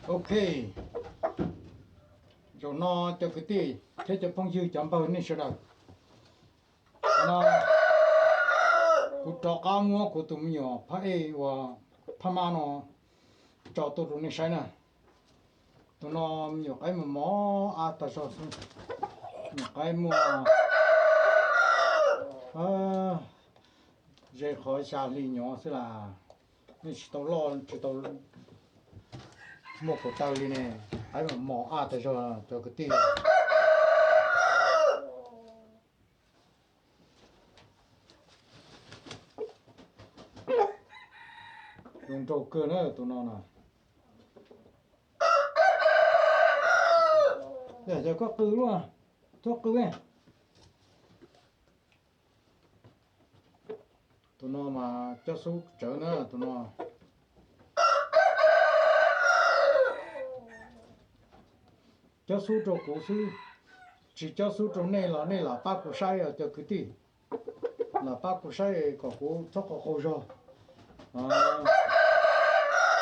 Ok, zaum no cov kwv tij thiab cov phooj ywg cov npawg nej sawv daws, no kuv rov qab muab kuv tus me nyuam phab ej uas phab mab no tso tuaj rau nej saib na. Tus no me nyuam qaib mos mos av tag zog xwb, me nyuam qaib muaj ze qhov xya hli nyuv xwb las, yeej tsis tau loj tsis tau muaj kaum taw li ne. Qaib mos mos av tag zog cov kwv tij. Zoo nraug kawg na tus no na. Yog koj qw luaj, tuaj qw. Tus no mas cob xub tsawv na tus no. Cob xub rau kuv xwb, tsis cob xub rau nej los nej lam pab kuv saib os cov kwv tij. Lam pab kuv saib kom kuv txhob qaug qaug zog.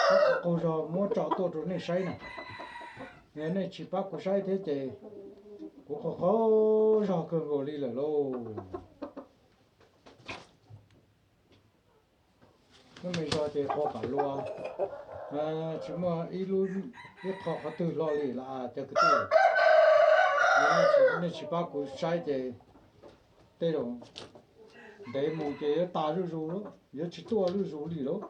Txhob qaug qaug zog muab tso tuaj rau nej saib na. Yog nej tsis pab kuv saib thiab ces kuv qaug qaug zog kawg nkaus li lawm lauj. Lub me zog ces qua pam lua, tsis muaj ib lub, ib qho qhov twg hlo li lawm cov kwv tij. Nej tsis pab kuv saib ces tej zaum ntev mus ces yuav tas zuj zus lawm, yuav tsis tuaj zuj zus li lawm.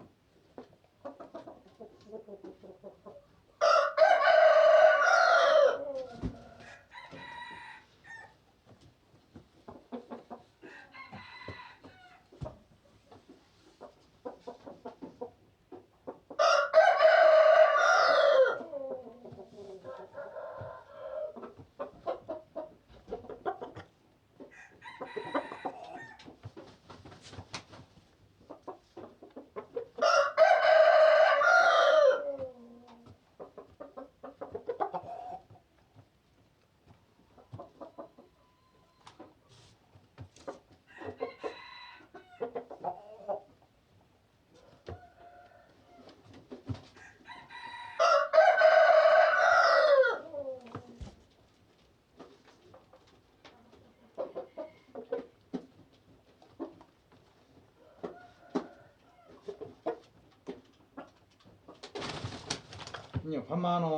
Nyuam phab mab no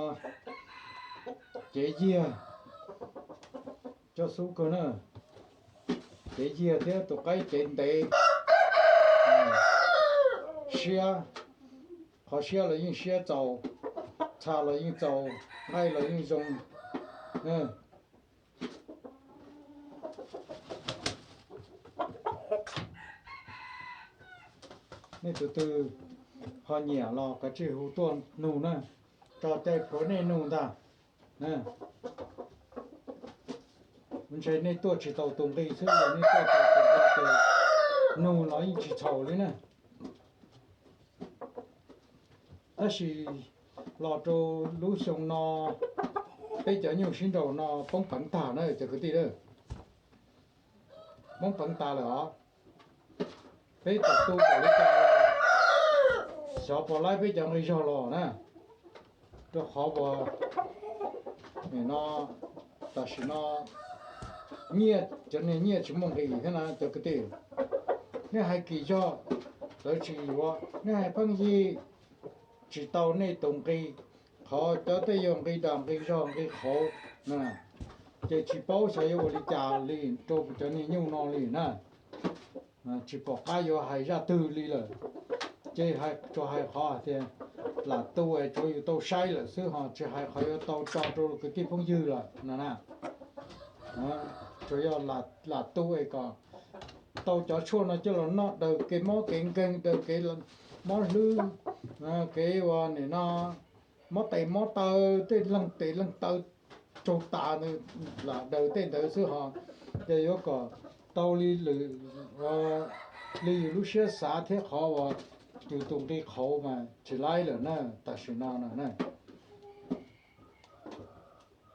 cev yiag, cob xub kawg na. Cev yiag thiab tus qaib cev ntev, siab, qhov siab los yeej siab txaus, txha los yeej txaus, nqaij los yeej zoo. Nej tus twg ho nyiam los kav tsij hu tuaj nug na, tso cai plhuav nej nug ntag. Ntshe nej tuaj tsis tau tus nqi xwb, nej tuaj tau tus nqi ces nug los yeej tsis txhaum li na. Tab sis los rau lub xyoo no, peb cov nyuj sib nraus no poob peev tag na cov kwv tij a. Poob peev tas lawm os. Peb tau tu kom li cas, xyov puas laib peb cov nqi zog los na. Rau qhov uas nim no, tam sim no nyiaj, cov niag nyiaj tsis muaj nqis thiab na cov kwv tij. Nej hais kim zog lawv tsis yuav, nej hais pheej yig tsis tau nej tus nqi. Qhov cov tej yog nqi das nqi zog nqi qhauv, ces tsis paub xyov yuav ua li cas li rau cov niag nyuj no li na. Tsis pom qab yuav hais zaj twg li lawm. Ces tsuas hais qhov hais tias lam tu es tsuav yus tau saib lawm xwb ho tsis hais qhov yuav tau tso rau kwv tij phooj ywg lawm no na. Tsuas yog lam tu es kom tau cov tshuaj no coj los noj daws kev mob kev nkeeg, daws kev mob hlwb, kev ua nim no mob tes mob taw, tej leeg tes leeg taw raug tas ntawd, lam daws tej ntawd xwb ho. Ces yuav kom tau li lwm, li yus lub siab xav thiab qhov uas yus tus nqi qhauv mas tsis laib lawm na, tam sim no no na.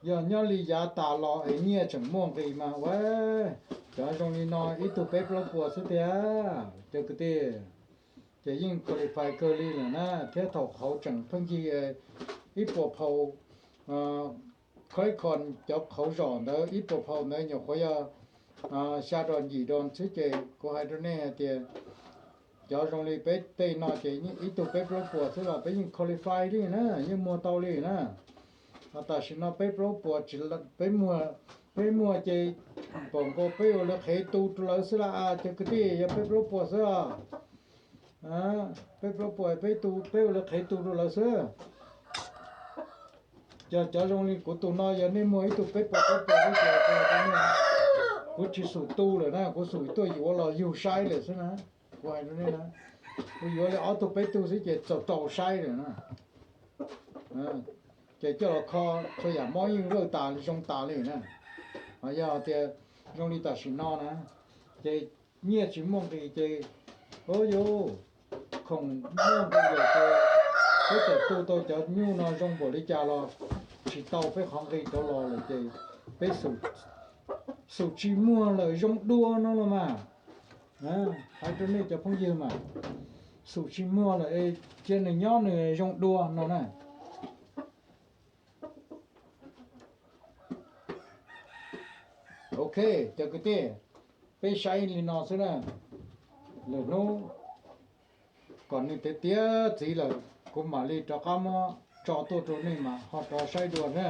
Yog nyob li yav tas los es nyiaj tseem muaj nqis mas ua, cov zoo li no ib tug peb plaub puas xwb tiag, cov kwv tij. Ces yeej qualify kawg li lawm na, thiab thaum qhauv tseem pheej yig ib puas phaus, khoj ib khon cov qhauv zom ntawd ib puas phaus ntawd nyuam qhuav yog xya dos yim dos xwb ces kuv hais rau nej hais tias cov zoo li peb tej no ces ib tug peb plaub puas xwb los peb yeej qualify li na, yeej muag tau li na. Ho tam sim no peb plaub puas tsis, peb muag, peb muag ces pom nkaus peb ua li qhev tu rau lawv xwb las cov kwv tij, yog peb plaub puas xwb os. Peb plaub puas peb tu, peb ua li qhev tu rau lawv xwb. Yog cov zoo li kuv tus no yog nej muag ib tug peb puas plaub puas xwb ces kuv tsis xum tu lawm na, kuv xum tuaj yuav los yug saib lawm xwb na. Kuv hais rau nej na, kuv yuav li ob tug peb tug xwb ces txaus rau saib lawm na. Ces coj los kho txhua yam mob yeej vawj tas zoo tas li na. Ho yog tias zoo li tam sim no na, ces nyiaj tsis muaj nqis ces, o yus, khoom muaj nqis lawm ces peb txawm tu tau cov nyuj no zoo npaum li cas los tsis tau peb qhov nqis rov los lawm ces peb xum tsis muag lawm zoo dua no los mas. Hais rau nej cov phooj ywg mas, xum tsis muag lawm es cia nws nyob nws zoo dua no na. Ok, cov kwv tij, peb saib li no xwb na. Lwm hnub kom nws tiav tiav txiv lawm kuv mam li rov qab muab tso tuaj rau nej mas ho rov saib dua na.